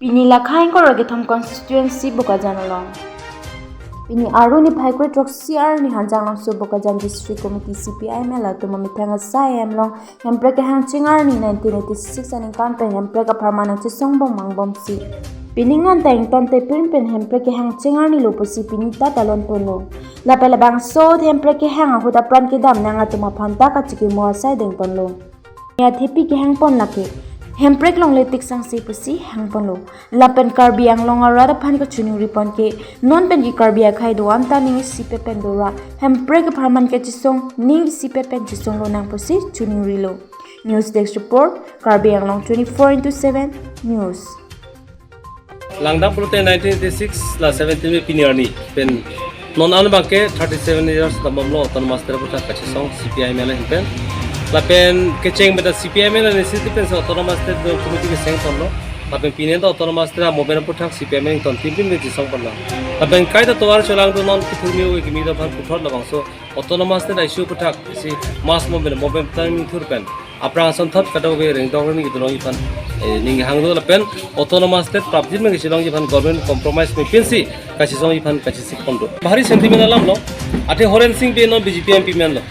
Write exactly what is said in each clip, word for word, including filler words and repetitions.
Pini lakha ingkoi ra kethom constituency Bokajan along. Pini arni phai kre throksi arni Hanjanglangso Bokajan District Committee C P I M L atum amethang asai along hemprek kehang chingarni nineteen eighty-six aningkan pen hemprek apharman nangchesong bom mangbomsi, pining an ta ingtonte pin pen hemprek kehang chingarni lo pusi pini ta talon ponlo. Lapen labangso hemprek kehang ahut apran kedam nang atum aphan ta kachikimo asai dengponlo. Athepi kehang pon lake hemprek longle tik sangsi pusi hang ponlo. Lapen Karbi Anglong arat aphan kachiningri pon ke non pen ke Karbi akhei do-an ta ning isipet pen do ra hemprek apharman kechesong ning isipet pen chesong lonang pusi chiningrilo. News Desk Report, Karbi Anglong twenty-four into seven News. Langdam pulote nineteen eighty-six la seventeen May pini arni pen non an abangke thirty-seven years dambomlo Autonomous State aputhak kachesong C P I M L ahin pen. Lapen kecheng beda C P I M L initiative pensi Autonomous State Committee keseng ponlo. Lapen pini ta Autonomous State movement aputhak C P I M L ingtontin pin pen chesong ponlo. Lapen kaita tovar cholangdun non kethurmi ove kimi do aphan puthot labangso Autonomous State issue aputhak isi mass movement, movement tang thur pen aphrang asonthot kadokave rengdok rengni kedolongji aphan, eh, ning hang do lapen Autonomous State prapjin pen kachelongji aphan government compromise pen pensi kachesongji aphan kachesik pon do. Bahari sentiment alam lo. Athe Horen Sing Bey non B J P M P menlo.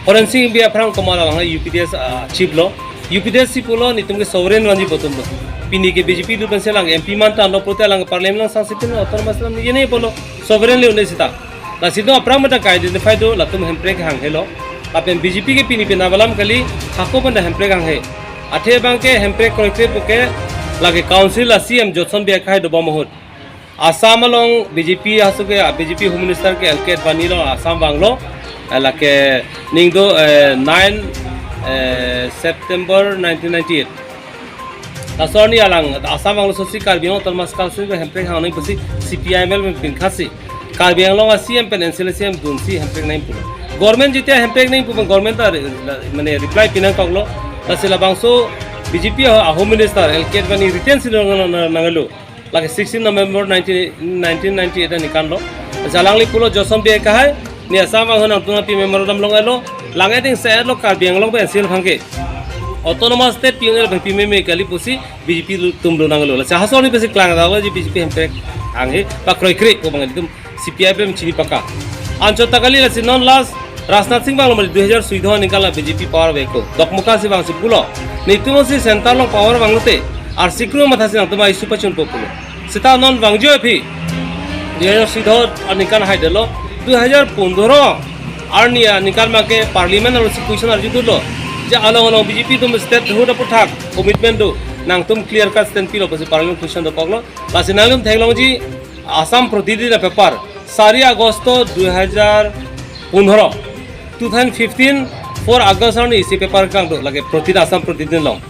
Horen Sing Bey aphrang komat alang U P D S, ah, chief lo. U P D S chief lo, netum ke sovereign vanji pu atum do. Pini ke B J P do pensi alang M P man tanglo pulote alang parliament along sangsi tin Autonomous alam ye ne pulo sovereign le un-e seta. Lasi do aphrang mata ka-identify do latum hemprek hanghe lo. Lapen B J P ke pini pen avalam kali hako pen ta hemprek hanghe. Athe abangke hemprek kroikre pu ke lake council la C M Johnson Bey akhei dobom ahut. Assam along B J P aso ke, ah, B J P Home Minister ke L K Advani lo Assam vanglo. Eh, lake ning do, eh, nine, eh, September nineteen ninety-eight. Laso arni alang Assam vanglo sosi Karbi Anglong Autonomous Council ke hemprek hang nang pusi C P I M L pen pinkhasi. Karbi Anglong a C M pen N C L C M dunsi hemprek nang pulo. Government jitia hemprek nang pu pen government ta re-, la-, mane reply pinangkoklo. Lasi labangso B J P a, a Home Minister L K Advani written si nang, nang, nang, nanglo. Lake sixteen November nineteen, nineteen ninety-eight aningkan lo. Lasi alangli pulo Johnson Bey akhei, ne Assam vang ho nangtum aphi memorandum long-etlo, lang-et ding se-etlo Karbi Anglong pen N C L abangke Autonomous State pi-un-e pen pimeme kali pusi B J P lu-, atum lonanglo. Lasi halaso arni pensi klang dalo ji B J P hemprek hanghe ba kroikre pu abang ilitum C P I M chini paka. Anchot ta kali lasi non last Rajnath Sing vanglo mali dui hajar suido aningkan la B J P power veklo. Dokmoka si vangsi pulo, netum si center along power vanglote arsikru mathasi nangtum a-issue pachunpo pulo. Seta non vangjo aphi dui hajar suido aningkan haidelo, dui hajar pondro arni aningkan abangke parliament alongsi question arjudunlo. Je along along B J P atum statehood aputhak commitment do, nangtum clear cut stand pilo pusi parliament question dokoklo. Lasi nanglitum theklongji Assam Pratidin a-paper, sari August dui hajar pondro, two thousand fifteen, four August arni isi paper kangdo lake Pratidin, Assam Pratidin along.